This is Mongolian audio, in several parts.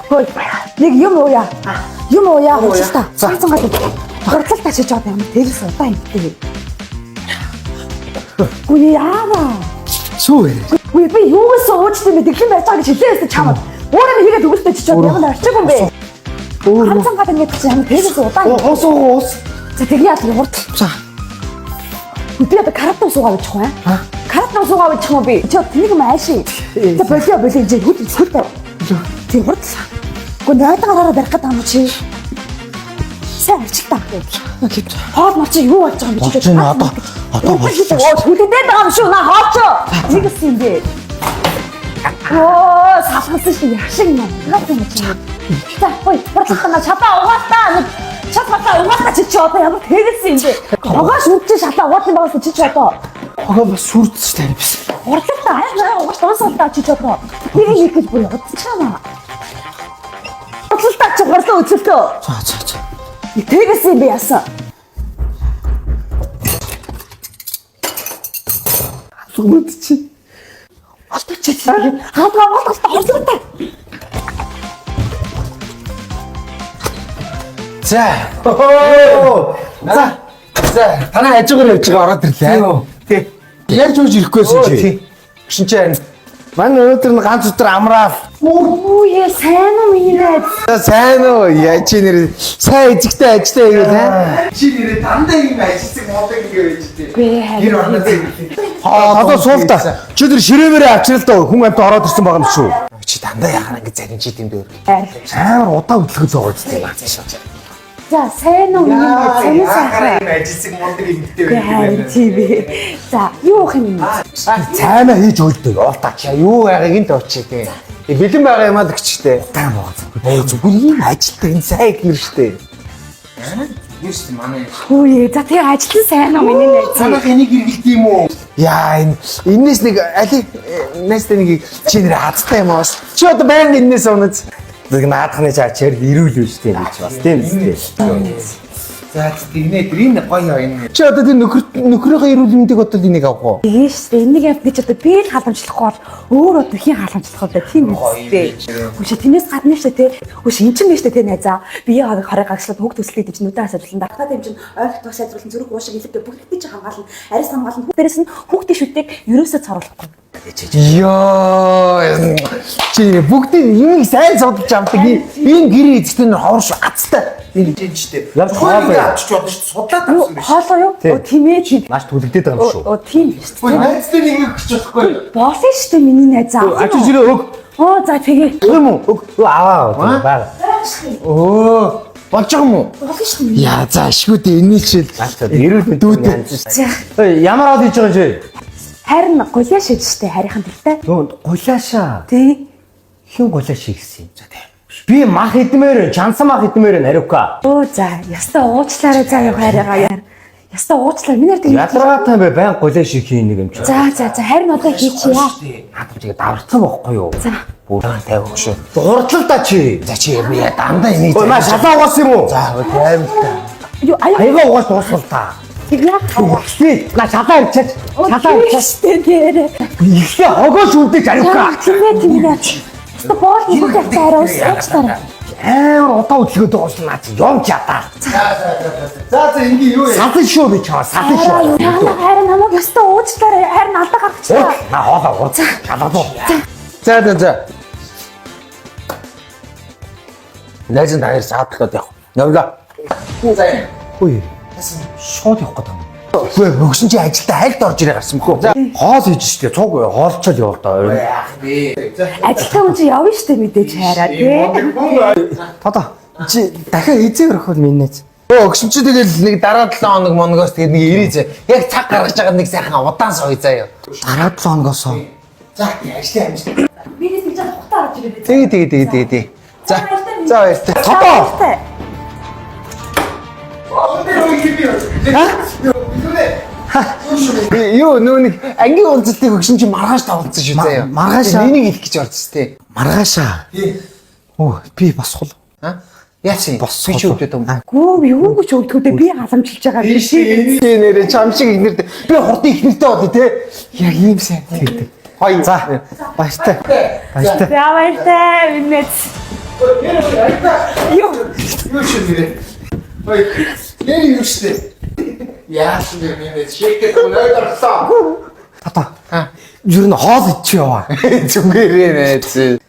Хөөе. Нэг юм ууя. Юм ууя хурцлаа та. Цанцан гал. Хурцлаа та чиж одоо ямар тэрс удаа юмтэй. Үгүй яава. Сүү. Үгүй би юугаас уучтай юм бэ? Тэглэн байж байгаа гэж хэлээсээ чамд. Өөрөө нь хийгээд өгөлтэй чиж одоо ямар орчих юм бэ? Өөр. Цанцан гал ингэж чи ямар тэрс удаа. Ус уу ус. За тэгье яа хурцл. За. Би одоо каратан суугаа бичих юм аа. Каратан суугаа бичих юм би. Чи одоо тэнийг юм ааши. За болио болио энэ хөл хөл тавь. Тийм хурцл. Үгүй нойтон гараараа барих гэдэг юм чи. Сайн арчилтаа. Хоол мал чи юу болж байгаа юм бэ? Болж байна, одоо болж байна. Оо хүлээдээд байгаа юм шүү. Наа хоол чи. Нэгсэн юм бэ. Оо салхасан шүү. Яшиг юм. Наад юм чи. За хой хурцлаа на шалаа угаалтаа. Нэг шал малаа угаалтаа чи чи одоо ямар тэгэлсэн юм бэ? Хогоо шүрдэж шалаа угаалсан байгаас чи чи одоо. Хогоо бас сүрдэж тань биш. Хурцлаа аяа угааш дуусгалаа чи чи одоо. Нэг нэг гэж бүр удчихаа. Хурцлаа чи хурлаа үзэлтөө. За за за. Тэгэлсэн юм бэ яасан? Алгамд чи. Олдож чи. Хаалга олдолтой хурцлаа. За. За. За, танай хажуугаар явж байгаа ороод ирлээ. Тий. Ярьж ууж ирэхгүйсэн чи. Гүшин чи харин. Манай өнөөдөр нь ганц өдөр амраал. Үгүй сайн уу миний найз? За, сайн уу? Яа чи нэр сайн эзэгтэй ажиллаа ивэл аа. Чи нэрээ дандаа юм ажилласан муудаг ингэ байж тий. Үгүй харин. орноо Одоо суул та. Чи тэр ширээмээрээ авчирал та хүн амт ороод ирсэн байгаа юм шүү. Чи дандаа яхаа ингэ зарим чи тийм дөөр. Амар удаа хөдөлгөж байгаа үстэй юм. За сайн уу миний найз? Сайн уу сайхан. юм ажилласан муудаг юмтэй Үгүй харин тийм ээ. За юу уух юм бэ? Цаймаа хийж өйдөг. Уул та За юу байгааг нь тоочи тий. Бэлэн байгаа юм аа гिचтэй. таан байгаа. Ээ зүгээр ийм ажилтдаг энэ сайн ихнэр штэ. Юу штэ манай. Үгүй за тэгээ ажиллан сайн уу миний найз? Танах энийг эргэлт юм уу? Яа энэ энэс нэг али найстай нэг чи нэр хазтай юм аа бас. Чи одоо байнга энэс унаж. Тэг наадхны чаа чирэл ирүүл үү штэ гэж бас тийм үстэй. За тэгнэ тэр энэ гоё энэ. Чи одоо тэр нөхөр нөхрийнхээ эрүүл мэндийг бодвол энийг авах уу? Тэгээ шүү дээ. Энийг явд гэж одоо би л халамжлахгүй бол өөр одоо хэн халамжлах вэ? Тийм үстэй. Үгүй тэрнээс гадна шүү дээ те. Үгүй эн чинь шүү дээ те найзаа. Бие хорыг гагшлаад хүүхд төслийг гэж нүдэн асуудлан дарахтаа тийм чинь ойх тус сайжруулан зүрх уушиг илүүтэй бүгдийг чинь хамгаална. Арьс хамгаална. Дээрээс нь хүүхдийн шүтийг ерөөсөө цоруулахгүй. Йоо чи бүгдийг юмыг сайн судалж авдаг. Энэ гэрээ эзэгтэй нь ховор шүү азтай. Энэ жинжтэй. Яг хоол юу? авчиж бодно шүү. Судлаад авсан биш. Хоолоо юу? Оо тийм ээ тийм. Маш түлэгдээд байгаа юм шүү. Оо тийм шүү дээ. Найзтай нэг юм гэж болохгүй. Болно шүү дээ миний найзаа. Ачиж ирээ өг. Оо за тэгээ. Өг юм уу? Өг. Аваа бага. Өө болж байгаа юм уу? Болно шүү дээ. Яа за ашгүй дээ энийг чил. Эрүүл мэнд янз шүү. За Эй, ямар хоол хийж байгаа юм чи? харин гулиа шиж штэ харийнхан тэртэй. Нөө гулаашаа. Тий. Хин гулааш хийгсэн юм. За тийм. Би мах идмээр, чансан мах идмээр нариука. Оо за ястаа уучлаарай за юу хайраа. Ястаа уучлаарай. Миний ард Ядаргаатай юм бэ? Баян гулааш хийх нэг юм чи. За за за харин одоо хийчихье. Наадам чигээ даварцсан бохгүй юу? За. Бүр тавих шүү. Хурдлал та чи. За чи яа дандаа энийг. Ой, маа шалаа угаасан юм уу? За таймтай. Юу аяа Аяга угаас дуусгал та. яа. Үхлээ. На шалаа ирчээч. Шалаа ирчээч. Штэ нэрэ. Ихлээ хогоо шүдэж ариука. Тийм ээ тийм ээ. Ястаа боол нөхөх явцаа арай уучлаарай. Амар удаа хөдөлгөөд байгаа юм наа чи юм чадаа. За за ингээ юу вэ? Салан шүү би чамаа салан шүү. Харин намайг ястаа уучлаарай. Харин алдаа гаргачлаа. На хоолоо хурд. Шалгаа. За за за. Найз нь таяр саадлаад явах. Явлаа. За. Үгүй. Шууд явах гэдэг юм. Үгүй өгсөн чи ажилдаа хальт орж ирээ гарсан бөхөө. За. Хоол хийж штэ. Цуг хоолчол явал доо. Яах вэ? За. Ажилтаа хүн чи явна штэ мэдээж хайраа тий. Тодоо. Чи дахиад эзээ өрөх бол миний найз. Өө өгсөн чи тэгэл нэг дараа 7 хоног монгоос тэгээд нэг ирээ зэ. Яг цаг гаргаж байгаа нэг сайхан удаан сууя заяа. Дараа 7 хоногоос. За ажлын амжилт. Миний тэгж тухтаа орж ирээ. Тэгээ тэгээ тэгээ тэгээ тэгээ. За. За баяртай. Тодоо. Юу нөө нэг ангийн уулзалтыг өгсөн чи маргааш тавуулсан шүү заяа. Маргааш аа? Энийг хэлэх гэж орсон тий. Маргаашаа. Оо би босхол. А? Яасан? Босгол. Би чи өвдөд юм. Гүү юу гэж өвдгүүдээ би халамжилж байгаа биш. Би нэрээ чам шиг ихнэртэй. Би хурдан ихнэртэй болъё те. Яг ийм сайн. Тэг. Гоё. За баяртай. Баяртай. За баяртай минь. Юу? Юу ч нэрээ. Ой, нэр юу штэ. Яасан бэ минь шигтэй өнөөдөр. Тата. Ер нь хоол идчих яваа. Зүгээрээ найз.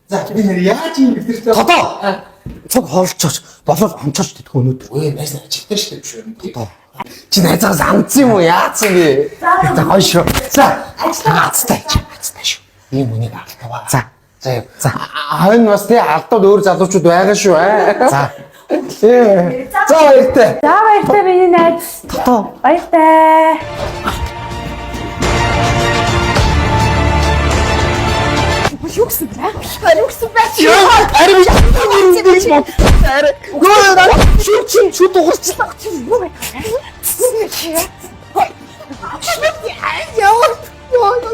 За би нэр яаж юм битэртэй. Тата. Цуг хоолчооч болол амчаач гэдг өнөөдөр. Ой, найз ажилтан штэ биш үү? Чи найзаас амцсан юм уу? Яатсан бэ? За гоё шүү. За азтай. Азтай шүү. Ийм үнийг алдаваа. За. За. За. Хойно бас тий алдаад өөр залуучууд байгаа шүү аа. За. Ээ. За баяртай. За баяртай миний найз. Тата. Баяртай. Юу гэсэн бэ? Юу гэсэн бэ? Ари би юм арай. Гөө наа шүр чи шүд дугарчлаа. Юу вэ? Юу вэ? Яа. Яа.